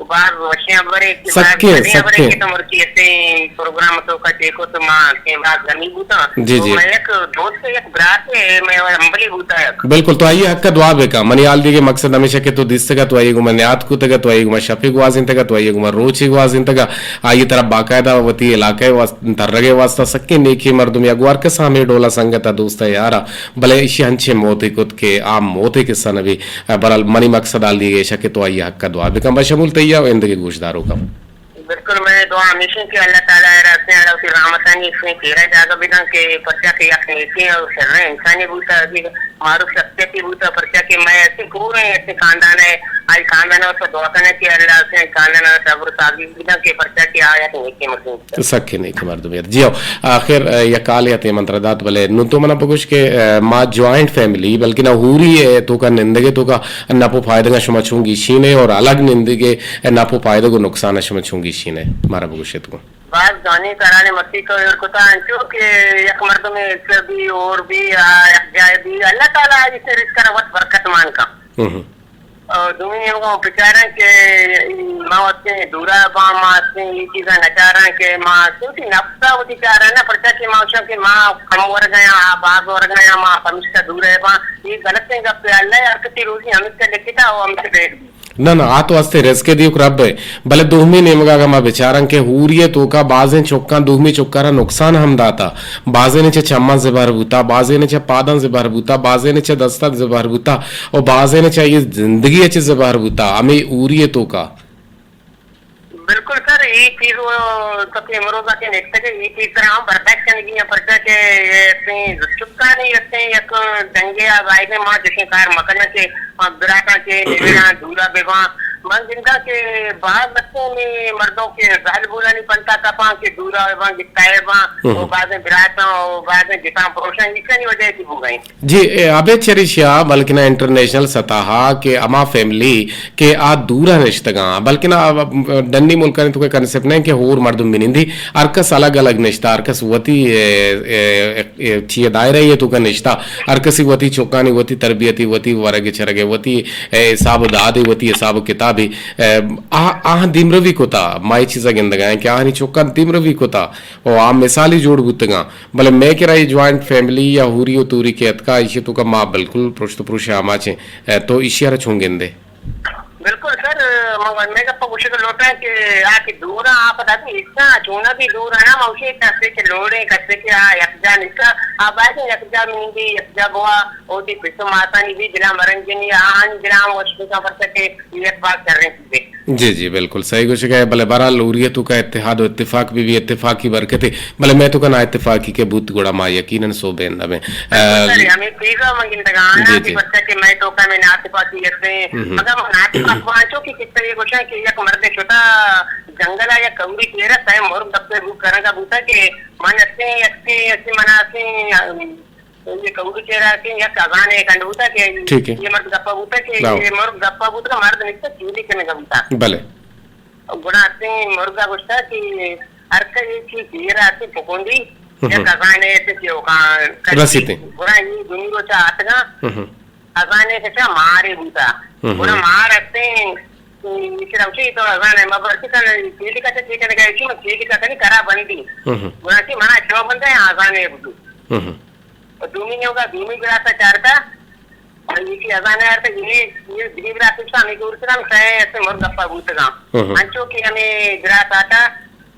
باز وشیں ہبرے کہ باز سکیں، وشیں ہبرے سکیں۔ کہ تو مرچی اسے پروگرام تو کا چیکو تو ما کہ باز غمی بوتاں۔ جی، تو جی۔ میں یک دوست، یک برات ہے، میں ہمبلی بوتا ہے۔ بالکل، تو آئی حق ءَ دعا بکا۔ منی حال دیگے مقصد ہمیشہ کہ تو دیستگا، تو آئی گما نیاد کتگا، تو آئی گما شپی گوازینتگا، تو آئی گما روچی گوازینتگا۔ آئی طرف باقاعدہ وتی علاقہ واس-، ترگے واسطہ سکیں نیکیں مردم یا گوار کس ہمیں ڈولا سنگت دوست ہے یارا۔ بلے ایشی انچیں موتے کت کہ آ موتے قصہ نہ بی۔ بہرحال منی مقصد حال دیگے ایشا کہ تو آئی حق ءَ دعا بکن۔ بشمول تئی ءَ و اندگہ گوشداروکاں۔ بالکل، منی دعا ہمیش انت کہ اللہ تعالی ءَ را اسے اللہ وتی رحمتانی اسے چیرا جاگہ بدن کہ پرچا کہ یک نیکیں و شریں انسانے بوتا، ابھی معروف شخصیتے بوتا، پرچا کہ میں اسے پورے اسے خاندان ہے، آئی خاندان ءَ تو دعا کناں کہ اللہ اسے خاندان ءَ را صبر و تعزیز بدن کہ پرچا کہ آ یک نیکیں مردم۔ سکیں نیکیں مردمے ات۔ جی ہو، آخر، ءَ، یک حالے ات من ترا دات، بلے نوں تو منا بگوش کہ، ءَ، ما جوائنٹ فیملی، بلکنا ہوری ءِ توکا نندگے توکا نپ و پائدگاں شما چون گیشینے اور الگ نندگے نپ و پائدگ و نقصان شما چون گیشینے؟ مارا بگوشے تو۔ باز جوانیں سرانے مستی تو ایر کتا انچو کہ یک مردمے حصہ بی اور بی، آ، یک جائے بی، اللہ تعالی آئی سے رزق را وت برکت مان کن۔ ہم۔ او دومی نیمگا ما بچاراں کہ ما وتیں دورا باں، ما وتیں اے چیزاں نچاراں کہ ما وتی نفسا وتی چاراں نہ، پرچا کہ ما گوشاں کہ ما کم ورگا یاں، آ باز ورگا یاں، ما پمیشکا دورا باں۔ اے غلطیں گپے، اللہ ءَ ہر کسی روزی ہمیشکا لکھتا او ہمیشکا دیگ بی۔ نہ، نہ، آ تو ہستیں رزق دیوک رب ہے۔ بلے دومی نیمگا اگاں ما بچاراں کہ ہوری ءِ توکا بازیں چکاں دومی چکارا نقصان ہم داتا۔ بازینے چہ چماں زبہر بوتا، بازینے چہ پاداں زبہر بوتا، بازینے چہ دستاں زبہر بوتا و بازینے چہ اے زندگی ءَ چہ زبہر بوتا، ہمے ہوری ءِ توکا۔ بالکل سر، اے چیز و تو کہ امروز ءَ کہ نشتگ ئے، اے چیز سر ہم برداشت کنگی ہیں، پرچا کہ اے چکانی یک، یک جنگے ءَ بائدیں ما چشیں کار مکناں کہ براتاں کہ نمیراں دورا بباں۔ من گنداں کہ باز لکھیں مردم کہ زہل بولانی پنتا کپاں کہ دورا بباں، گپتائے باں، ہم۔ و بازیں براتاں و بازیں جتاں پروشاں، ایشانی وجہ تی بوگا انت۔ جی، اے ابید چریشیا بلکنا انٹرنیشنل سطح ءَ کہ ہما فیملی کہ آ دورا نشتگاں، بلکنا ڈنی ملکانی توکا کنسپٹ نہ کہ ہور مردم بنندی، ہر کس الگ الگ نشتا، ہر کس وتی، اے، اے، اے، چیئے دائرہ ءِ توکا نشتا، ہر کسی وتی چکانی وتی تربیتی، وتی ورگ چرگ، وتی، اے، حساب و دادے، وتی حساب و کتابے، اے، آ، آہاں دیمروی کتا، ما اے چیزا گندگا ہیں کہ آہانی چکاں دیمروی کتا و آ مثالی جوڑ بوتگاں۔ بلے مئے کرا اے جوائنٹ فیملی یا ہوری و توری کہ اتکا، ایشی توکا ما بالکل پرشت و پروش آماچیں۔ اے، تو ایشی ءَ را چون گندے؟ بالکل سر، من مئے گپ ءَ گوشگ لوٹاں کہ آ کہ دور ءَ آ پدا بھی ایسا چونا بھی دور ءَ نا، موشی کسے کہ لوڑے، کسے کہ آ یک جا نشا، آ باید یک جا مندی، یک جا بوا، او دی پس ماتانی بھی دلا مرنجنی، آن دلا وش بکا پرچا کہ یک بات کر رہے ہیں۔ جی، جی، بالکل صحیح گوشگ ئے، بلے بہرحال ہوری ءِ توکا اتحاد و اتفاق بہ بی، اتفاقی برکتے، بلے مئے توکا نا اتفاقی کہ بوت گڑا ما یقیناً سوبین نہ بیں۔ بالکل سر، ہمیں چیز ءَ من گندگا آں جی، کہ جی۔ پرچا کہ مئے توکا میں نا اتفاقی ہستیں۔ ہم۔ اگر من نا اتفاق بانچو کہ کسہ یہ گوشاں کہ یک مرد شتا جنگل ءَ یک کوری چیرا سئے مرگ گپے بو کرنگا بوتا کہ من اسے، اسے، اسے منا اسے، تو یہ کہو کہ چہرہ کہ یک اذان ءِ کنڈ بوتا کہ ٹھیک ہے۔ یہ مرد گپا بوتا کہ لاؤ۔ یہ مرد گپا بوتا کہ مرد نشتا چیلی کنگا بوتا۔ بلے۔ گڑا اسے مرگا گوشتا کہ ہر کا یہ چیز دیر آتے پکوندی، ہم۔ یک اذان ءِ سے کہ اوکان رسیتے۔ گڑا یہ دنی روچا آتگا، ہم۔ اذان ءِ سے مارے بوتا۔ ہم۔ گڑا مار اسے، یہ روچے تو اذان ءِ مبرسی کن، چیلی کا چیلی کنگا، چیلی کا کنی کرا بندی۔ ہم۔ گڑا کہ منا چو بندے اذان ءِ بوتو۔ ہم۔ و دومی نیمگا دومی براسا چارتا، و ایشی اذان ءَ آرتا، یہ، یہ دگہ براس اشتا ہمیں دور سرا ہم سئے اسے مرگ گپا بوتگاں۔ ہم۔ انچو کہ ہمیں براس آتا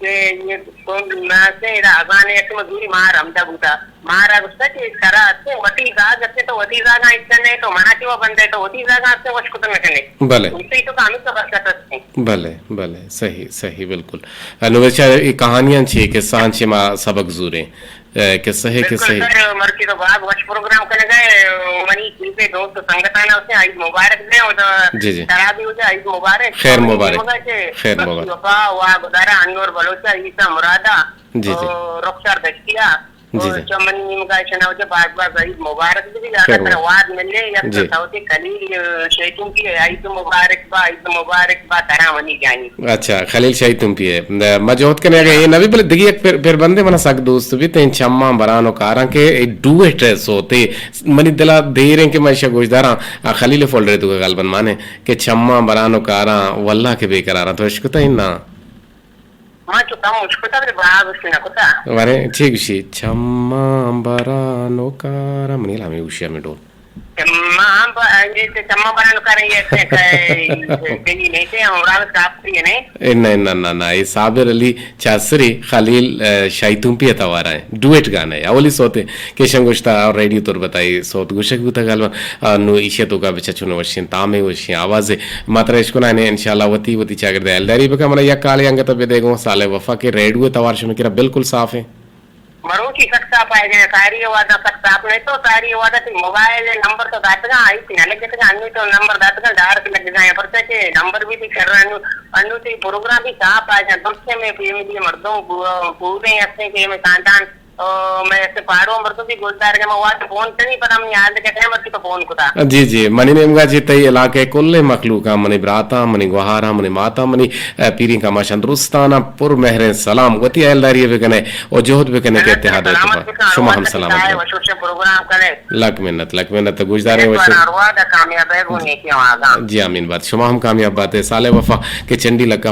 کہ یہ کون ناسے ادا اذان ءِ کہ مزوری مار ہمدا بوتا۔ مارا گوشتا کہ کرا اسے وتی زاگ اسے تو وتی زاگا ایسا نہیں تو منا کہ وہ بندے تو وتی زاگا اسے وش کتن نکنے۔ بلے۔ اسی تو کامی تو برکت اسے۔ بلے، بلے، صحیح، صحیح، بالکل۔ انو بیچارے، یہ کہانیاں چی، قصہ چی ما سبق زوریں۔ اے، قصہ ہے، بالکل قصہ ہے۔ سر، مرچی تو باز وش پروگرام کنگا ئے، منی چیزے دوست سنگتانا اسے عید مبارک دے، اور جی، جی۔ ترا بھی ہو جائے عید مبارک۔ خیر اور مبارک۔ مبارک ہے۔ خیر مبارک۔ وفا، وا گزارا، انور بلوچا، عیسیٰ مرادا، جی، جی۔ اور رخسار دشتیا۔ جی، جی۔ چو منی نیمگا شناوجہ باز باز عید مبارک بی، زیادہ تر واد ملے، یک تو سوتے خلیل، اے، شیطون کی عید مبارک با، عید مبارک با، ترا منی جانی۔ اچھا، خلیل شیطون پی اے۔ ما جہد کنے اگہ اے نبی بلے دگی یک پر، پر بندے منا سک دوست بیت، تین چماں بران و کاراں کہ اے ڈوئٹ سوتے منی دلا دیر ہیں کہ من ایشا گوشداراں، آ، خلیل فولڈر تو غالباً مانے کہ چماں بران و کاراں واللہ کہ بے قراراں تو اشکتا ہی نا۔ ما چو کم اشکتا بلے باز اشی نہ کتا۔ ورے چی گوشی؟ چماں بران و کاراں منی لامی گوشی ہمیں ڈول۔ چماں با-، یہ چماں بران و کاراں یہ تے کہ، کہیں نہیں تے، ہم راز کافی ہے نہیں۔ اے نہ، نہ، نہ، نہ، اے صابر علی چاسری خلیل، اے، شاہی تومپی ءِ توار ءَ ایں۔ ڈوئٹ گانا اے۔ اولی سوت اے کہ شنگوشتا اور ریڈیو تربت ءَ اے سوت گوشگ بوتگ غالباً۔ آ، نو ایشی ءِ توکا بچا چون وشیں تامے وشیں آوازے۔ ما ترا اشکنائیں انشاءاللہ وتی، وتی چاگرد ءَ ہیلداری بکن۔ منا یک کالے انگت بدے گوں صالح وفا کہ ریڈیو ءِ توار شمے کرا بالکل صاف ایں۔ مروچی سک صاف آئے گئے، ساری وعدہ سک صاف نہیں تو ساری وعدہ تئی موبائل نمبر تو داتگا، آئی تئی نہ لگتگا، انو تو نمبر داتگا، ڈائریکٹ لگتگا، پرچہ کہ نمبر بھی تئی شر انو، انو تئی پروگرام بھی صاف آئے گئے، درستے میں فیملی مردم پو-، پورے ہستے کہ میں خاندان، او، میں ایسے پاڑو مردم بھی گلدار کے میں وعدہ فون سے نہیں پتا، میں یاد کے ٹائم تو فون کتا۔ جی، جی، منی نیمگا جی تئی علاقے کل مخلوقاں، منی براتاں، منی گوہاراں، منی ماتاں، منی، اے، پیریں کماشاں درستاناں پر مہریں سلام، وتی ہیلداری بکنے۔ و جہد بکنے کہ اتحاد ءِ توکا۔ شما ہم سلامت بات۔ لک منت، لک منت، گوشداریں وش۔ جی آمین بات۔ شما ہم کامیاب بات۔ صالح وفا کہ چنڈی لکا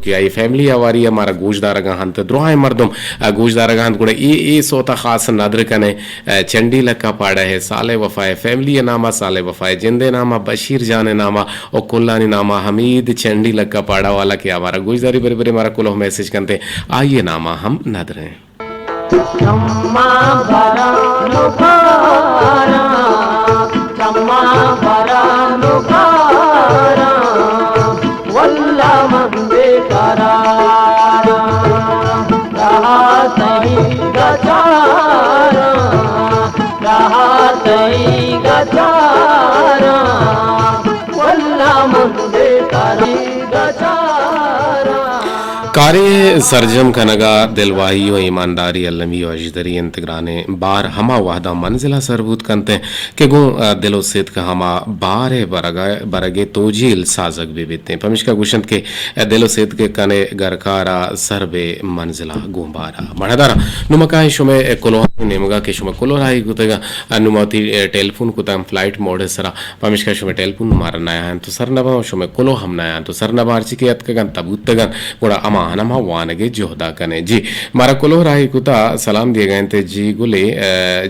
کہ آئی فیملی آواری ءَ مارا گوشدارگا ہنت، درائیں مردم، آ، گوشدارگا ہنت، گڑا اے، اے سوتا خاص ندر کنے، آ، چنڈی لکا پاڑا ءِ صالح وفا ءِ فیملی ءِ ناما، صالح وفا ءِ جند ءِ ناما، بشیر جان ءِ ناما، و کلانی ناما حمید چنڈی لکا پاڑا والا کہ آوارا گوشداری برے برے مارا کلوہ میسج کنتے، آئی ءِ ناما ہم ندریں۔ چماں بران و کاراں، چماں بران و کاراں، واللہ من بے قراراں، رہا تئی گچاراں، رہا تئی گچاراں، واللہ من بے قرار گچاراں۔ کارے سرجم کنگا دلواہی و ایمانداری المی و اژدری انت گرانیں بار ہما وہدا منزلا سر بوت کنت انت کہ گوں، آ، دل و صدق ہما بار ءِ برگا، برگ ءِ توجیل سازگ بہ بیت انت۔ پمشکا گوشنت کہ، آ، دل و صدق کنے گرکارا سر بہ منزلا گوں بارا۔ مڑدارا نمکائیں شمے کلوہانی نیمگا کہ شما کلوہ راہی کتگا، آ، نما وتی، آ، ٹیلیفون کتا فلائٹ موڈ ءِ سرا۔ پمیشکا شمئے ٹیلیفون مارا نیاینت و سر نباں و شمئے کلوہ ہم نیاینت و سر نباں، ہرچی کہ اتکگ انت تبوتگ انت، گڑا ہماہان ہم وانگ ءِ جہدا کنیں۔ جی، مارا کلوہ راہی کتا، سلام دیگ ءَ انت، جی گلے، آ،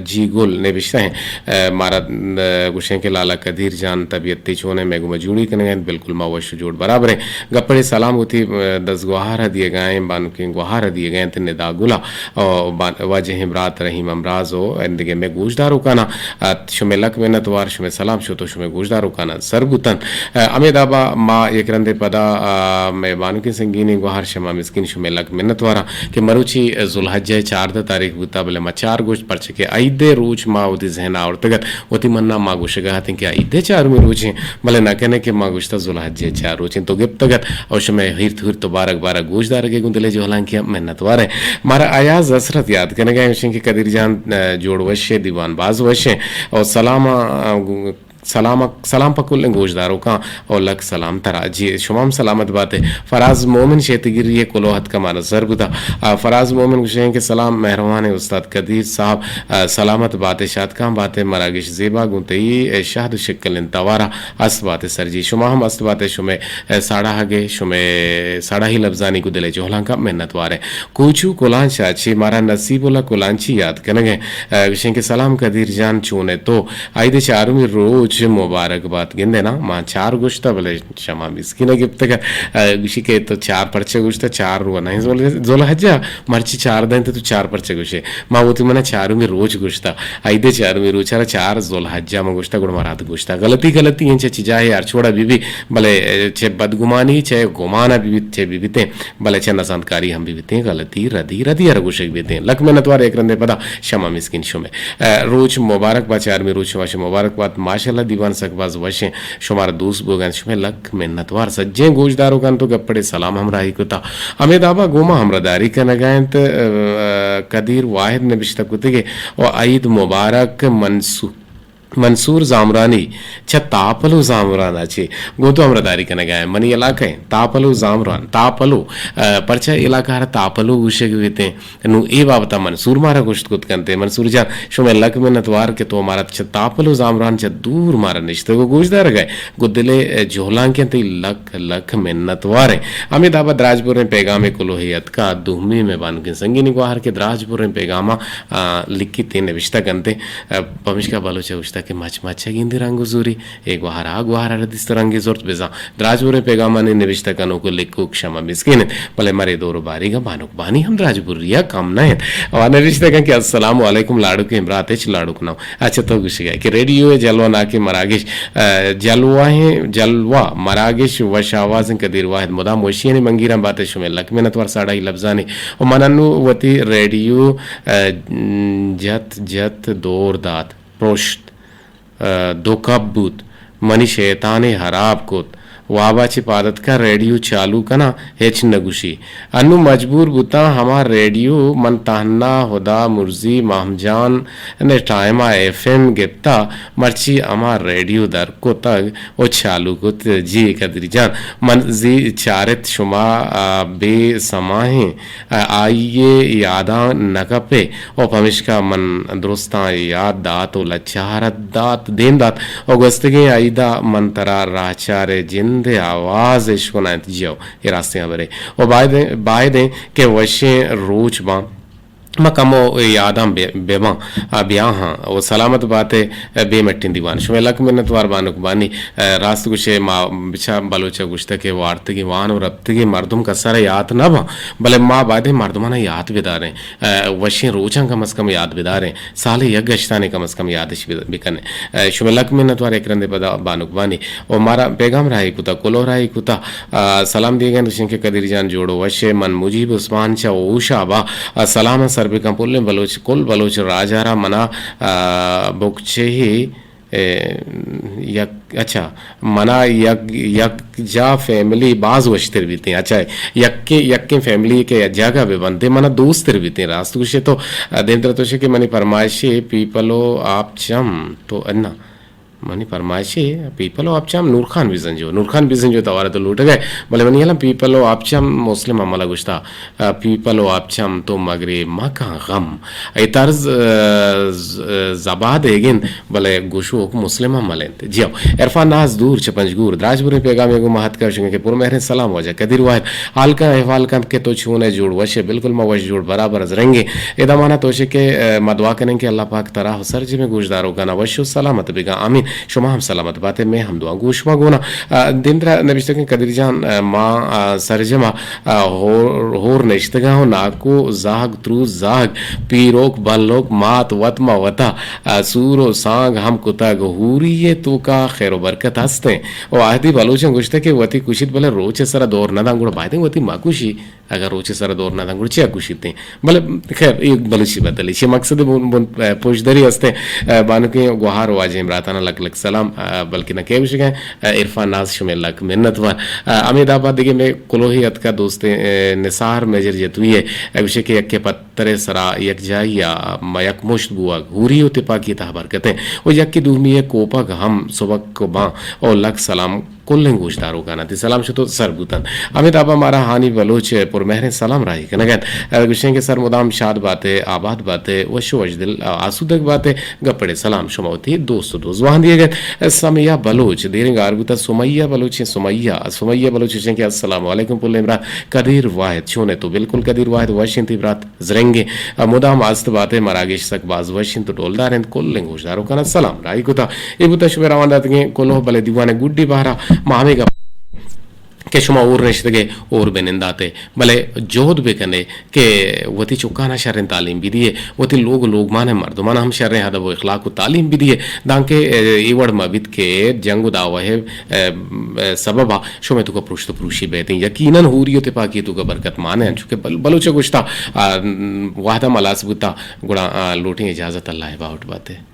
جی گل نبشتہ ہیں، آ، مارا، آ، گوشیں کہ لالا قدیر جان طبیعت تئی چون ہے، مئے گوما جوڑی کنگ ءَ انت، بالکل ما وش و جوڑ برابر ہیں۔ گپڑے سلام وتی، آ، دزگوہار ءَ دیگ ءَ انت، بانکیں گوہار ءَ دیگ ءَ انت، ندا گلا، او بان-، واجہیں برات رحیم امراض و اندگہ مئے گوشداروکانا، آ، شمئے لک منت وار، شمئے سلام شت و شمئے گوشداروکانا سر بوتن۔ آ، ہمے دابا ما یک رندے پدا، آ، مئے بانکیں سنگینیں گوہار شما مسکین شمئے لک منت وارا کہ مروچی ذوالحجہ ءِ چاردہ تاریخ بوتا، بلے ما چار گوشت پرچہ کہ عید ءِ روچ ما وتی ذہن آورتگ ات، وتی منا ما گوشگا اتیں کہ عید ءِ چارمی روچیں، بلے نہ کنے کہ ما گوشتا ذوالحجہ ءِ چار روچیں تو گپتگ ات، او شمئے ہیرت ہیرت و بارگ بارگ گوشدارگ ءِ گوں دل ءِ جہلانکی ءَ منت وار ایں۔ مارا ایاز حسرت یاد کنگ ءَ گوشیں کہ قدیر جان، آ، جوڑ وش ئے، دیوان باز وش ایں۔ او سلام، آ، سلام، سلام پہ کلیں گوشداروکاں او لک سلام ترا۔ جی، شما ہم سلامت بات ئے۔ فراز مومن شیتگیری ءِ کلوہ اتکا مارا سر بوتا۔ آ، فراز مومن گوشیں کہ سلام مہروانیں استاد قدیر صاحب، آ، سلامت بات ئے، شاتکاں بات ئے، مراگش زیبا گوں تئی، اے، شہد و شکلیں توارا۔ است بات ئے سر جی، شما ہم است بات ئے، شمئے، اے، ساڑاہگ ئے، شمئے ساڑاہی لبزانی گوں دل ءِ جہلانکا منت وار ایں۔ کوچو کلانچ ءَ چہ مارا نصیب اللہ کلانچی یاد کنگ ءَ، اے، گوشیں کہ سلام قدیر جان چون ئے تو؟ عید ءِ چارمی روچ مبارک بات۔ گندے نا، ما چار گوشتا بلے شما مسکین ءَ گپتگ ات۔ اے، گوشی کہ تو چار پرچہ گوشتا، چار رو نہیں ذوال-، ذوالحجہ مرچی چاردہ انت تو چار پرچہ گوشے۔ ما وتی منا چارمی روچ گوشتا، عید ءِ چارمی روچ ءَ را چار ذوالحجہ ما گوشتا، گڑا مراد گوشتا۔ غلطی، غلطی انچ چہ جاہے ہر چوڑا بی بی، بلے، اے، چہ بدگمانی، چہ گمان بی بیت، چہ بی بیتیں، بلے چہ نزانتکاری ہم بی بیتیں، غلطی ردی، ردی ءَ را گوشگ بیتیں۔ لک منت وار، یک رندے پدا شما مسکین شمئے، اے، روچ مبارک بات، چارمی روچ شما شمئے مبارک بات، ماشاءاللہ۔ دیوان سک باز وشیں، شمارا دوست بوگا انت، شمئے لک منتوار۔ سجیں گوشداروکاں تو گپڑے سلام ہمراہی کتا۔ ہمے دابا گوما ہمراہداری کنگا انت، ء، قدیر واحد نبشتہ کتگے و عید مبارک منصو-، منصور زامرانی چہ تاپلو زامرانا چے گوں تو ہمراہداری کنگا انت۔ منی علاقہ انت تاپلو زامران، تاپلو، ء، پرچہ علاقہ را تاپلو گوشگ بیتیں۔ نوں اے بابت ء منصور مارا گوشت کت کنت۔ منصور جان، شمئے لک منتوار کہ تو مارا چہ تاپل و زامران چہ دور مارا نشتگ و گوشدارگ ء گوں دل ء جہلانکیں، تئی لک لک منتوار ایں۔ ہمے داب ء دراجپوریں پیغامے کلوہے اتکا، دومی مئے بانکیں سنگینی گوہر کہ دراجپوریں پیغام ء، آ، لکھتیں نبشتہ کنت۔ آ، پمیشکا بلوچ ء گوشتگ کہ مچ مچ ء گندی رنگ و زوری، اے گوہر آ گوہر ء را دیست رنگے زرت بزاں۔ دراجپوریں پیغامانی نبشتہ کنوک و لکھوک شما مسکین انت، بلے مرے دور و باریگ ء بانک بانی ہم دراجپوری ء کم نہ انت۔ و نبشتہ کن کہ السلام علیکم لاڑوکیں برات، ہچ لاڑوک نہ۔ اچھا تو گوشگ ء کہ ریڈیو ء جلوہ ناکیں مراگش، ء، جلوہ، جلوہ مراگش وش آوازیں قدیر واحد مدام وشیانی منگیراں بات ء شمئے لک منتوار ساڑائی لبزانی و من انو وتی ریڈیو، ء، جت جت دور دات پرشت۔ ء، دو کپ بوت، منی شیطانے ہراب کت۔ وابا چہ پاد اتکا ریڈیو چالو کناں، ہچ نہ گوشی۔ انوں مجبور بوتاں ہما ریڈیو من تہنا ہدا مرزی ماہم جان نے ٹائما ایف ایم گپتا، مرچی ہما ریڈیو در کتگ و چالو کت۔ جی قدری جان، من زی چارت شما، آ، بے سماہیں، آ، آئی یاداں نہ کپے۔ و پمیشکا من درستاں یات دات و لچہ ء رد دات، دیم دات و گوستگیں عید ء من ترا راہچار ء جند ء آواز اشکنائینت۔ جیو، اے راستیں ہبرے و باید، باید ایں کہ وشیں روچ باں، ما کمو یاداں بہ، بہ باں، آ، بیاہاں و سلامت بات ء بے مٹیں دیوان۔ شمئے لک منتوار بانک بانی۔ ء، راست گوشے، ما بچا بلوچ ء گوشتہ کہ وارتگیں وان و رپتگیں مردم کسر ء یات نہ باں، بلے ما بایدیں مردماناں یات بداریں۔ ء، وشیں روچاں کم از کم یاد بداریں، سالے یک گشتانے کم از کم یادش بہ، بکنیں۔ ء، شمئے لک منتوار، یک رندے پدا بانک بانی و مارا پیغام راہی کتا، کلوہ راہی کتا۔ ء، سلام دیگ ء گوشیں کہ قدیر جان جوڑ و وش ئے، من مجیب عثمان چہ ہوشاب ء سلام ء سر بکن پلیں بلوچ، کل بلوچ راج ء را منا، ء، بکچہی اے، یک، اچھا، منا یک، یک جا فیملی باز وشتر بیتیں۔ اچھا، یکے، یکیں فیملی کہ یک جاگہ بہ بنتے، منا دوستر بیتیں۔ راست گوشے تو، دیمتر تو شے کہ منی فرمائشے پیپلو آپ چم تو انا۔ منی فرمائشے پیپلو آپ چم نور خان بزنجو۔ نور خان بزنجو توارا تو لوٹگئے، بلے منی الان پیپلو آپ چم مسلم عملہ گوشتا۔ ء، پیپل و آپ چم تو مگرے مکن غم۔ اے طرز، ء، ز-، ء، زباد ایگن، بلے گوشوک مسلم ہم ملنت۔ جی ہو، عرفان ناز دور چہ پنجگور، دراج بریں پیغام یگو مہت کشنگ کہ پر مہریں سلام واجہ قدیر واحد۔ حال کن احوال کن کہ تو چون ہے جوڑ وش ہے، بالکل ما وش جوڑ برابر از رنگیں۔ ادا مانا توشے کہ، ء، ما دعا کنیں کہ اللہ پاک ترا و سرجمیں گوشداروکانا وش و سلامت بگا۔ آمین۔ شما ہم سلامت باتے، میں ہم دعا گوش ما گونا۔ ء، دیمترا نبشتہ کن قدیر جان، ء، ما، ء، سرجم ء، ء، ہور، ہور نشتگاں و ناکو زاگ تروس زاگ، پیروک بلوک مات وت ما وتا، ء، سور و سانگ ہم کتگ۔ ہوری ء توکا خیر و برکت ہستیں۔ و عہدی بلوچاں گوشتہ کہ وتی کشیت بلے روچ ء سرا دور نداں، گڑا بایدیں وتی مکشی۔ اگاں روچ ء سرا دور نداں گڑا چیا کشیتیں؟ بلے خیر، اے بلوچی بدل، ایشی مقصد بن، بن، پوشدری ہستیں۔ بانکیں گوہار واجہیں براتانا لک لک سلام۔ بلکہ نہ کہ گوشگیں، عرفان ناز شمے لک منت وار۔ ہمے دابا دگہ میں کلوہی اتکا دوستیں، نثار میجر جتوئی ہے۔ گوشے کہ یکے پترے سرا یک جائی ء ما یک مشت بوگ، ہوری و تپاکی تہ برکتیں و یکے دومی ء کوپگ ہم سبک باں۔ او لک سلام کلیں گوشداروکاں۔ تئی سلام شتو سر بوتن۔ ہمے دابا مارا ہانی بلوچ پر مہریں سلام راہی کنگ ء انت۔ گوشیں کہ سر مدام شاد باتے، آباد باتے، وش و وشدل آسودگ باتے۔ گپڑے سلام شما وتی دوست و دوزواہاں دیگ ء انت۔ سمیہ بلوچ، دیریں گار بوتا سمیہ بلوچ، سمیہ، سمیہ بلوچ گوشیں کہ السلام علیکم پلیں برات قدیر واحد، چون ئے تو؟ بالکل قدیر واحد وش انت برات۔ زرنگیں، ء، مدام است بات ء مراگش سک باز وش انت و ڈولدار انت۔ کلیں گوشداروکاں سلام راہی کتا۔ اے بوتا شمے روان داتگیں کلوہ، بلے دیوان ء گڈی بہرا ما ہمے گپ کہ شما اور نشتگے اور بہ ننداتے، بلے جہد بہ کنے کہ وتی چکانا شریں تعلیم بہ دیے، وتی لوگ و لوگمان ء مردمانا ہم شریں ادب و اخلاق و تعلیم بہ دیے، دانکہ، ء، اے وڑ مہ بیت کہ جنگ و دعوہ ء، ء، سببا شمے توکا پروشت و پروشی بیتیں۔ یقیناً ہوری و تپاکی توکا برکت مانے، انچو کہ بل-، بلوچ ء گوشتا، آ، وہدم ہلاس بوتا، گڑا، آ، لوٹیں اجازت، اللہ ء باہوٹ باتے۔